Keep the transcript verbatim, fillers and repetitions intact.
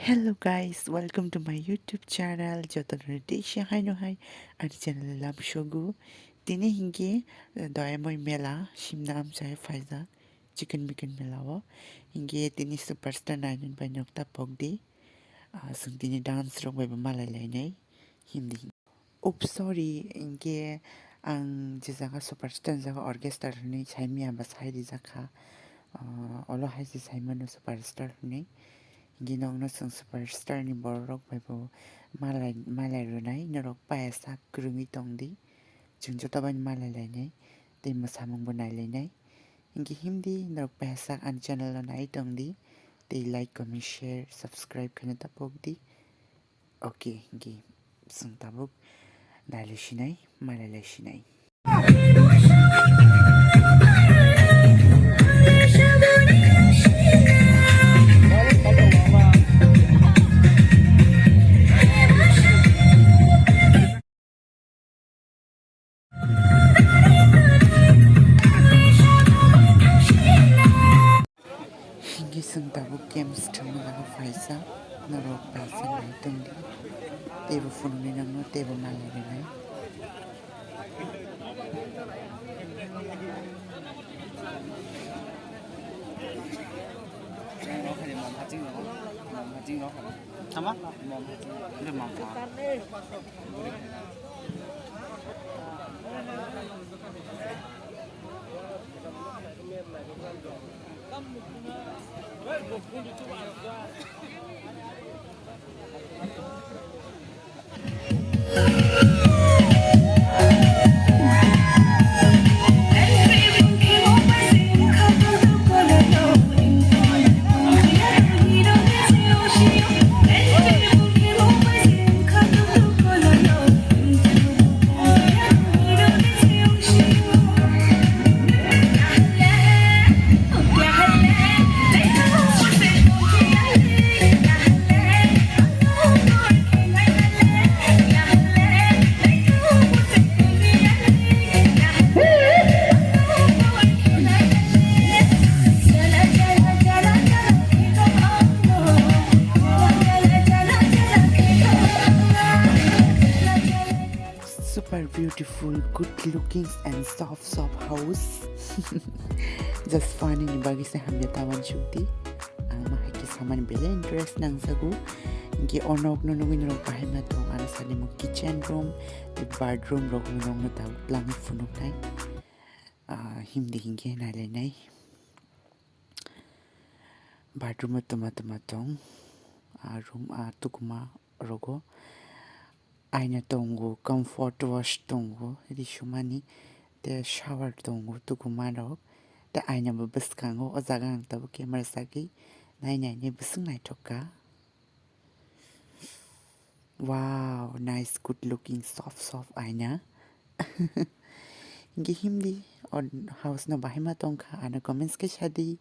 Hello guys, welcome to my YouTube channel. Joto no tei se hai no hai ani channel lam shogu. Tini hinke doyamoi mela simna amchai phaijak chicken micken mela o. Hinke tini superstar nainani bai nokta pokdi. Ah, sung tini dance rok bai bo malai lainai. Hindi. Oops, sorry, hinkhe ang je jaga superstar jaga orchestra hinwi saimaya ba sai rijak kha. Ah, olo hai se saimano superstar hinwi. Hinkhe nokno chwng superstar ni borok rok bai bo malai, malai rwnai, norok paya sak kwrwngwi tongdi. Chwng joto bai malai lainai, tei mwsamung bo nai lainai. Hinkhe himdi norok paya sak ani channel o nai tongdi, tei like, comment, share, subscribe khaina ta pokdi. Okay, hinkhe chwng tabuk nailai sinai, malai lai sinai. Hinkhe chwng tabuk games thwngna bagwi phaisa, norok bai se nai tongdi, teibo phunuknwi nangno teibo malai rwnai. Tama? Super beautiful, good looking and soft, soft house. Just funny ni bagwi se hamya tawan chukdi. Ang ma hai khe samani belai interest nangjago. Hinkhe o nok no nugwi norok bahai ma tong, ano sani mo kitchen room, tei bathroom rok no nokno tabuk twlangwi phunuknai. Ah, himdi hinkhe nailainai. Bathroom o twma twma tong. Ah, room, ah, tukuma rogo. Aina tongo, comfort wash tongo, risumani, tei shower tongo, tukuma rok, tei aina bo bwskango, o jaga ang tabuk camera sagwi nai nai nai bwswk naithok kha. Wow, nice, good looking, soft, soft aina. Hinkhe himdi, o house no bahai ma tong kha, ano comments khe sadi.